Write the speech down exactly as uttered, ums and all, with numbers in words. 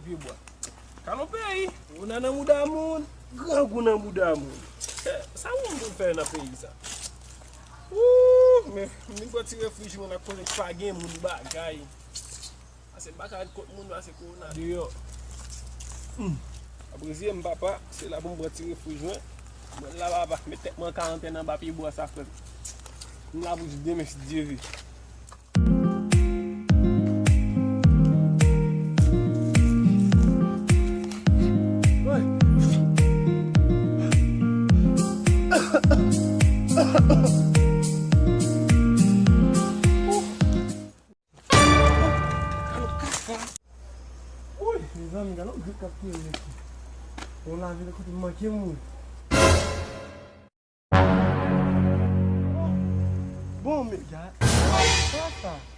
Pye bwa. Kalon peyi. Ou nan nan mouda moun. Grangou nan mouda moun. Sa moun pou fè nan peyi sa? Ooh, men, m vin pran ti refri jwenn ak konnen pa gen moun bagay. Pase m pa ka ret kot moun pase kowona deyò. Hmm. Apreziye m papa, se la pou m pran ti refri jwenn. Mwen la papa, met tèt mwen an karantèn anba pye bwa sa frè m. M la pou jis demen si Dye vle. Woy, mezanmi, gade yon grip k ap touye m mesye. Yon lavil kote m manke mouri. Bon, men gad. Sa sa?